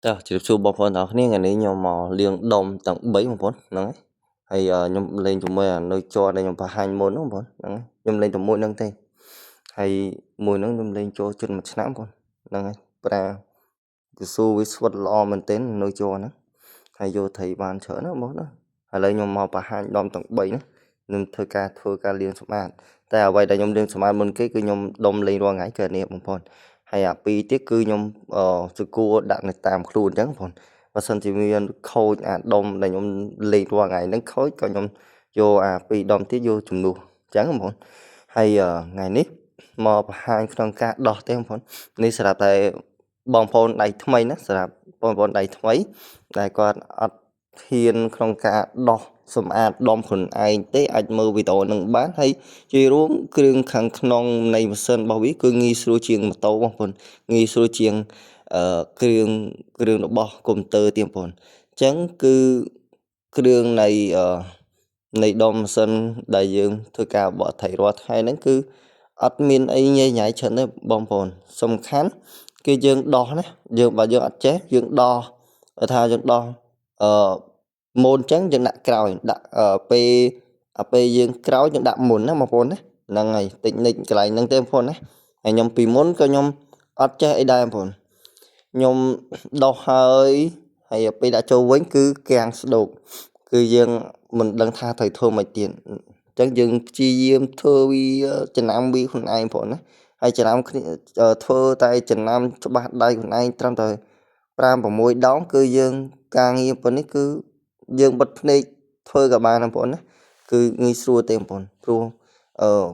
តោះជម្រាបសួរបងប្អូនទាំងអស់គ្នាថ្ងៃនេះខ្ញុំមកលាងដុំទាំង3បងប្អូនហ្នឹងហើយខ្ញុំលេងជាមួយអានៅជាប់ដែលខ្ញុំបង្ហាញមុនហ្នឹងបងប្អូនហ្នឹងខ្ញុំលេងតែមួយហ្នឹងទេហើយមួយហ្នឹងខ្ញុំលេងចូលជិត1ឆ្នាំបងប្អូនហ្នឹងហើយប្រាកស៊ូវាស្វិតល្អមែនទែននៅជាប់ហ្នឹងហើយយកត្រីបានច្រើនណាបងប្អូនណាឥឡូវខ្ញុំមកបង្ហាញដុំទាំង3ហ្នឹងខ្ញុំធ្វើការលាងសម្អាតតែអ្វីដែលខ្ញុំលាងសម្អាតមុនគេគឺខ្ញុំដុំលេងរាល់ថ្ងៃគឺនេះបងប្អូនហើយអាពីរទៀតគឺខ្ញុំសគួរដាក់នៅតាមខ្លួនអញ្ចឹងបងបើសិនជាមានខូចអាដុំដែលខ្ញុំលេងរាល់ថ្ងៃហ្នឹងខូចក៏ខ្ញុំយកអាពីរដុំទៀតយកជំនួសអញ្ចឹងបងប្អូនហើយថ្ងៃនេះមកបង្ហាញក្នុងការដោះទេបងប្អូននេះសម្រាប់តែបងប្អូនដៃថ្មីណាសម្រាប់បងប្អូនដៃថ្មីដែលគាត់អត់ហ៊ានក្នុងការដោះសម្អាតដុំខ្លួនឯងទេអាចមើលវីដេអូនឹងបានហើយជារួមគ្រឿងខាងក្នុងនៃម៉ាស៊ីនរបស់វាគឺងាយស្រួលជាងម៉ូតូបងប្អូនងាយស្រួលជាងគ្រឿងរបស់កុំព្យូទ័រទៀតបងប្អូនអញ្ចឹងគឺគ្រឿងនៃដុំម៉ាស៊ីនដែលយើងធ្វើការបកត្រីរាល់ថ្ងៃហ្នឹងគឺអត់មានអីញ៉ៃញ៉ៃច្រើនទេបងប្អូនសំខាន់គឺយើងដោះណាយើងបើយើងអត់ចេះយើងដោះថាយើងដោះអឺមុនអញ្ចឹងយើងដាក់ក្រោយដាក់ពេលអាពេលយើងក្រោយយើងដាក់មុនណាបងប្អូនណាហ្នឹងហើយតិចនិចកន្លែងហ្នឹងទេបងប្អូនណាហើយខ្ញុំពីមុនក៏ខ្ញុំអត់ចេះអីដែរបងប្អូនខ្ញុំដោះហើយហើយពេលដាក់ចូលវិញគឺកាំងស្ដោកគឺយើងមិនដឹងថាត្រូវធ្វើម៉េចទៀតអញ្ចឹងយើងព្យាយាមធ្វើវាចំណាំវាខ្លួនឯងបងប្អូនណាហើយចំណាំគ្នាធ្វើតែចំណាំច្បាស់ដៃខ្លួនឯងត្រឹមតែ5 6ដងគឺយើងការងារប៉ុណ្នេះគឺយើងបិទភ្នែកធ្វើក៏បានបងប្អូនណាគឺងាយស្រួលទេបងប្អូនព្រោះអឺ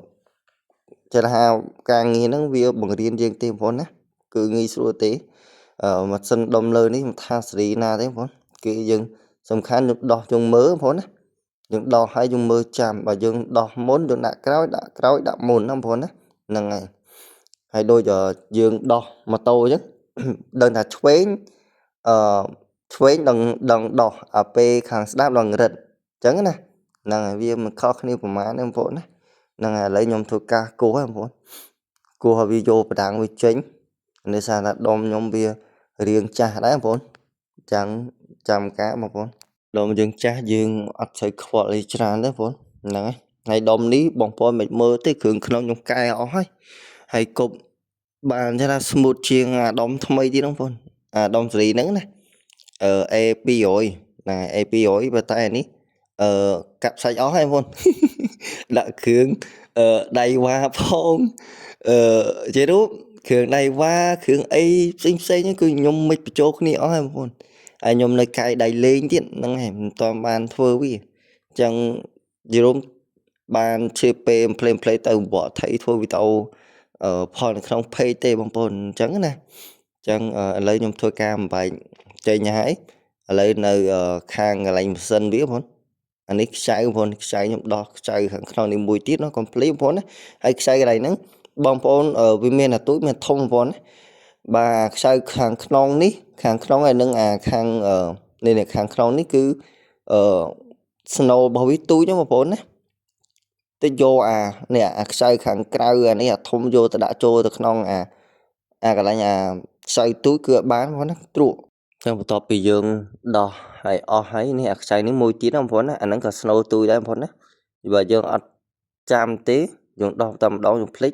ចេះថាការងារហ្នឹងវាបង្រៀនយើងទេបងប្អូនណាគឺងាយស្រួលទេអឺម៉ាស៊ីនដុំលើនេះមិនថាសេរីណាទេបងប្អូនគឺយើងសំខាន់យើងដោះយើងមើលបងប្អូនណាយើងដោះហើយយើងមើលចាំបើយើងដោះមុនយើងដាក់ក្រោយដាក់ក្រោយដាក់មុនណាបងប្អូនណាហ្នឹងហើយហើយដូចយើងដោះម៉ូតូអញ្ចឹងដឹងថាឆ្វេងអឺឆ្វេងដឹងដឹងដោះអាពេលខាងស្ដាប់ដឹងរឹតអញ្ចឹងណាហ្នឹងហើយវាមិនខុសគ្នាប្រហែលទេបងប្អូនណាហ្នឹងហើយឥឡូវខ្ញុំធ្វើការគោះហើយបងប្អូនគោះឲ្យវាយកបដាំងវាចេញដោយសារថាដុំខ្ញុំវារៀងចាស់ដែរបងប្អូនចាំចាំការបងប្អូនដុំយើងចាស់យើងអត់សូវខ្វល់អីច្រើនទេបងប្អូនហ្នឹងហើយហើយដុំនេះបងប្អូនមិនមើលទេគ្រឿងក្នុងខ្ញុំកែអស់ហើយហើយគប់បានថា smooth ជាងអាដុំថ្មីទៀតបងប្អូនអាដុំសេរីហ្នឹងណាអឺ A200 ណា A200 បើតែនេះអឺកាប់សាច់អស់ហើយបងប្អូនដាក់គ្រឿងអឺដៃវ៉ាផងអឺជារូបគ្រឿងដៃវ៉ាគ្រឿងអីផ្សេងផ្សេងគឺខ្ញុំមិនបញ្ចូលគ្នាអស់ហើយបងប្អូនហើយខ្ញុំនៅកាយដៃលេងទៀតហ្នឹងហើយមិនតាន់បានធ្វើវាអញ្ចឹងជារួមបានជាពេលផ្លេផ្លេទៅបកថៃធ្វើវីដេអូអឺផលនៅក្នុង page ទេបងប្អូនអញ្ចឹងណាអញ្ចឹងឥឡូវខ្ញុំធ្វើការបំបែកចេញហើយឥឡូវនៅខាងកន្លែងម៉ាស៊ីនវាបងប្អូនអានេះខ្ចៅបងប្អូនខ្ចៅខ្ញុំដោះខ្ចៅខាងក្នុងនេះមួយទៀតណាកុំភ្លេចបងប្អូនណាហើយខ្ចៅកន្លែងហ្នឹងបងប្អូនវាមានអាទូចមានធំបងប្អូនណាបាទខ្ចៅខាងក្នុងនេះខាងក្នុងហើយនឹងអាខាងនេះខាងក្នុងនេះគឺអឺ snow របស់វាទូចណាបងប្អូនណាតិចយកអានេះអាខ្ចៅខាងក្រៅអានេះអាធំយកទៅដាក់ចូលទៅក្នុងអាអាកន្លែងអាខ្ចៅទូចគឺអត់បានបងប្អូនណាទ្រក់ចឹងបន្ទាប់ពីយើងដោះហើយអស់ហើយនេះអាខ្ចៅនេះមួយទៀតណាបងប្អូនណាអាហ្នឹងក៏ snow ទូចដែរបងប្អូនណាបើយើងអត់ចាំទេយើងដោះតែម្ដងយើងភ្លេច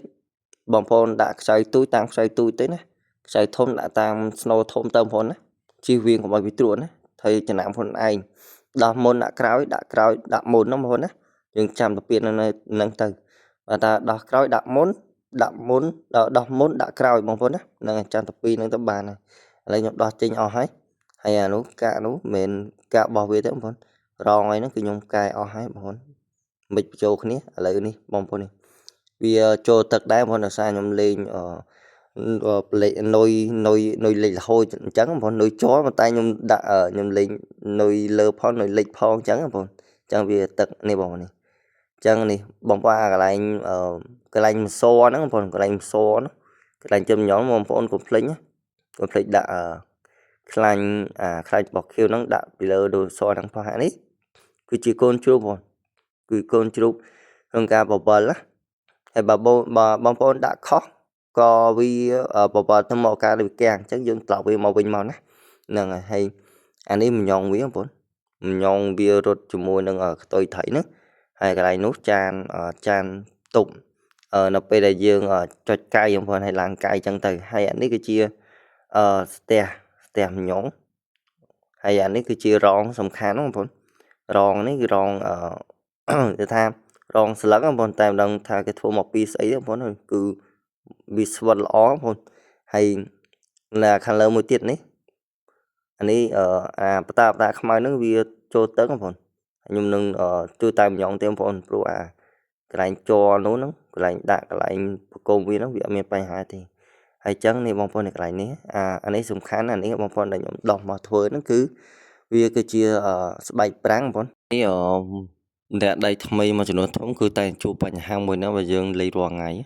បងប្អូនដាក់ខ្ចៅទូចតាមខ្ចៅទូចទៅណាខ្ចៅធំដាក់តាម snow ធំទៅបងប្អូនណាជៀសវាងកុំឲ្យវាត្រួតណាត្រូវចំណាំខ្លួនឯងដោះមុនដាក់ក្រោយដាក់ក្រោយដាក់មុនណាបងប្អូនណាយើងចាំទៅពៀននៅហ្នឹងទៅបើថាដោះក្រោយដាក់មុនដាក់មុនដោះមុនដាក់ក្រោយបងប្អូនណាហ្នឹងចាំទៅពីរហ្នឹងទៅបានហើយឥឡូវខ្ញុំដោះចេញអស់ហើយហើយអានោះកាកនោះមិនមែនកាករបស់វាទេបងប្អូនរងអីហ្នឹងគឺខ្ញុំកែអស់ហើយបងប្អូនមិនបញ្ចូលគ្នាឥឡូវនេះបងប្អូននេះវាចូលទឹកដែរបងប្អូនដោយសារខ្ញុំលេងអឺលេខនុយនុយនុយលេខរហូតអញ្ចឹងបងប្អូននុយជ័រប៉ុន្តែខ្ញុំដាក់ខ្ញុំលេងនុយលើផងនុយលិចផងអញ្ចឹងបងប្អូនអញ្ចឹងវាទឹកនេះបងប្អូននេះអញ្ចឹងនេះបងប្អូនអាកន្លែងកន្លែងម្សហ្នឹងបងប្អូនកន្លែងម្សហ្នឹងកន្លែងចំញ៉ុងបងប្អូនកុំភ្លេចណាកុំភ្លេចដាក់ខ្លាញ់អាខ្លាញ់របស់ខៀវហ្នឹងដាក់ពីលើដូចសហ្នឹងផងនេះគឺជាកូនជ្រូកបងគឺកូនជ្រូកក្នុងការបបិលណាហើយបើបងប្អូនដាក់ខុសក៏វាបបិលទៅមកការវាកាំងអញ្ចឹងយើងត្រឡប់វាមកវិញមកណា ហ្នឹងហើយហើយអានេះម្ញងវាបងប្អូនម្ញងវារត់ជាមួយនឹងខ្ទុយត្រីហ្នឹងហើយកន្លែងនោះចានចានទប់នៅពេលដែលយើងចុចកៃបងប្អូនហើយឡើងកៃចឹងទៅហើយអានេះគឺជាអឺស្ទះស្ទះម្ញងហើយអានេះគឺជារងសំខាន់បងប្អូនរងនេះគឺរងអឺគេថារងស្លឹកបងប្អូនតែមិនដឹងថាគេធ្វើមកពីស្អីទេបងប្អូនគឺវាស្វិតល្អបងប្អូនហើយនៅខាងលើមួយទៀតនេះអានេះអាបតាបតាខ្មៅហ្នឹងវាចូលទឹកបងប្អូនខ្ញុំនឹងជួយតែម្យ៉ងទេបងប្អូនព្រោះអាកន្លែងជ័រនោះហ្នឹងកន្លែងដាក់កន្លែងបកគោវាហ្នឹងវាអត់មានបញ្ហាទេហើយចឹងនេះបងប្អូននៅកន្លែងនេះអាអានេះសំខាន់អានេះបងប្អូនដែលខ្ញុំដោះមកធ្វើហ្នឹងគឺវាគឺជាស្បែកប្រាំងបងប្អូននេះអអ្នកដៃថ្មីមួយចំនួនធំគឺតែជួបបញ្ហាមួយហ្នឹងបើយើងលេងរាល់ថ្ងៃ។